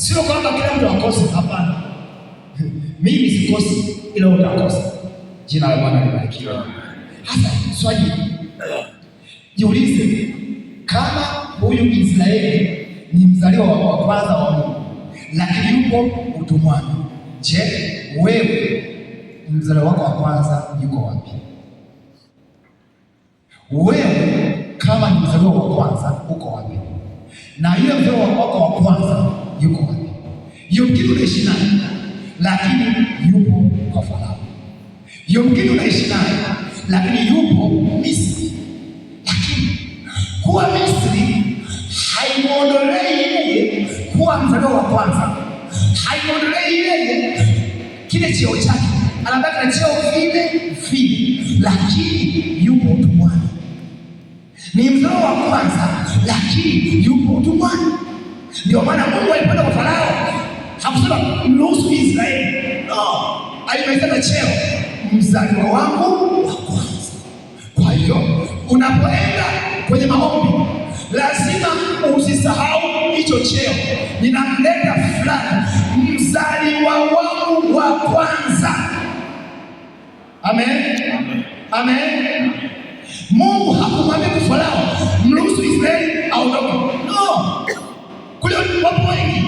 Sio kwamba kila mtu akose, hapana. Mimi sikosi, ila utakosa. Jina la Bwana libarikiwe. Hasa swali, jiulize, kama huyu Israeli ni mzaliwa wa kwanza wa Mungu, lakini yupo utumwani, je, wewe mzaliwa wako wa kwanza yuko wapi? Wewe kama ni mzaliwa wa kwanza uko wapi? Na yule mzaliwa wako wa kwanza yuko wapi? Yumkini unaishi naye, lakini yupo kwa Farao. Yumkini unaishi naye, lakini yupo Misri. Lakini kuwa Misri haimwondolei yeye kuwa mzaliwa wa kwanza, haimwondolei yeye kile cheo chake, anabaki na cheo vile vile, lakini yupo utumwani. Ni mzaliwa wa kwanza, lakini yupo utumwani. Ndio maana Mungu alipoenda kwa Farao hakusema mruhusu Israeli, no, alimaliza cheo, mzaliwa wangu wa kwanza. Kwa hiyo unapoenda kwenye maombi lazima usisahau hicho cheo, ninamleta fulani, mzaliwa wangu wa kwanza. Amen, amen, amen. Mungu hakumwambia tu Farao mruhusu Israeli aondoke. No, kule wapo wengi,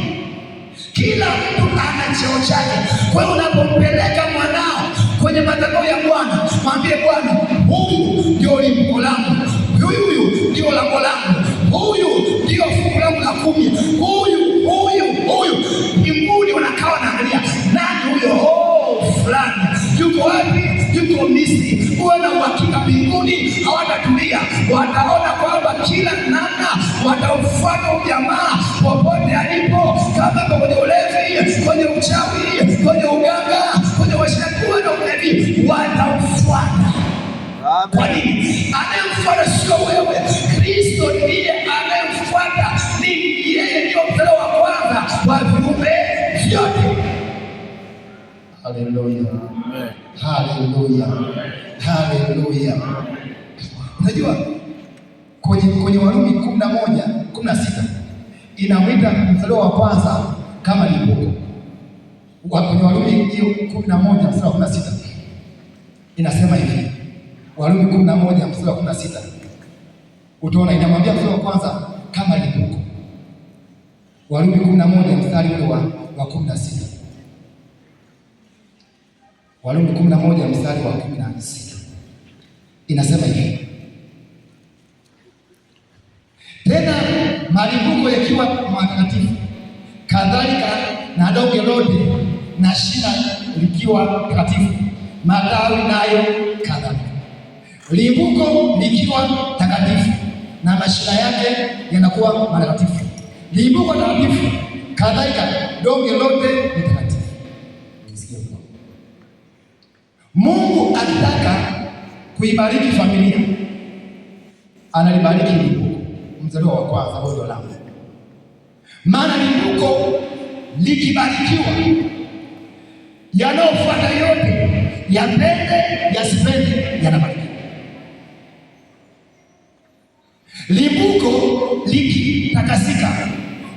kila mtu ana cheo chake. Kwa hiyo unapompeleka mwanao kwenye madhabahu ya Bwana, mwambie Bwana, huyu ndio limbuko langu, huyu ndio lango langu, huyu ndio fungu langu la 10, huyu huyu huyu. Mbinguni wanakaa wanaangalia, nani huyo? Oh, fulani yuko wapi? Yuko Misri. Uwe na uhakika mbinguni hawatatulia, wataona kwamba kila namna wataufuata ujamaa popote alipo, kama kwenye ulevi, kwenye uchawi, kwenye uganga, kwenye uasherati na ulevi, wataufuata. Kwa nini? Anayemfuata sio wewe, Kristo ndiye anayemfuata. Ni yeye ndiyo mzaliwa wa kwanza wa viumbe vyote. Haleluya, haleluya, haleluya. Unajua kwenye Warumi 11:16 inamwita mzaliwa wa kwanza kama limbuko. Kwenye Warumi hiyo 11:16 inasema hivi, Warumi 11:16 utaona inamwambia mzaliwa wa kwanza kama limbuko. Warumi 11 mstari ule wa 16. Warumi 11 mstari wa 16 inasema hivi, tena malimbuko yakiwa matakatifu, kadhalika na donge lote na shina likiwa takatifu, matawi nayo kadhalika. Limbuko likiwa takatifu na mashina yake yanakuwa matakatifu. Limbuko takatifu, kadhalika donge lote ni takatifu. Mungu akitaka kuibariki familia analibariki limbuko, mzaliwa wa kwanza, huyo langu. Maana limbuko likibarikiwa, yanayofuata yote, yapende yasipende, yanabarikiwa. Limbuko likitakasika,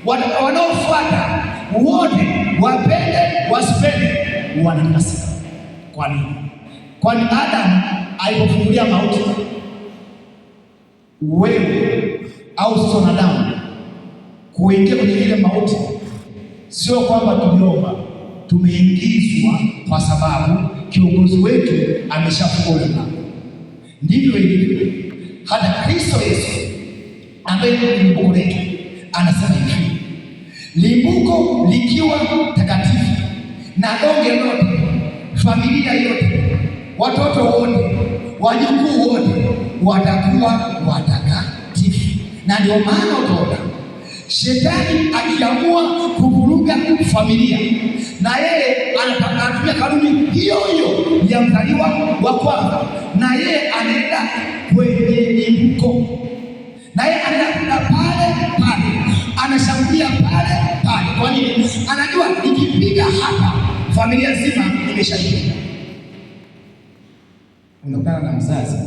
wanaofuata wote, wapende wasipende, wanatakasika. Kwa nini? Kwani Adamu alipofungulia mauti, wewe au sisi wanadamu kuingia kwenye ile mauti, sio kwamba tuliomba, tumeingizwa kwa sababu kiongozi wetu ameshafungua ule mlango. Ndivyo ilivyo hata Kristo Yesu ambaye ni limbuko letu, anasema hivi, limbuko likiwa takatifu na donge lote, familia yote, watoto wote, wajukuu wote watakuwa watakatifu. Na ndio maana utaona shetani akiamua kuvuruga familia, na yeye anatumia kanuni hiyo hiyo ya mzaliwa wa kwanza, na yeye anaenda kwenye limbuko, na yeye anaenda pale pale, anashambulia pale pale. Kwa nini? Anajua nikipiga hapa familia nzima imeshaipiga. Unakutana na mzazi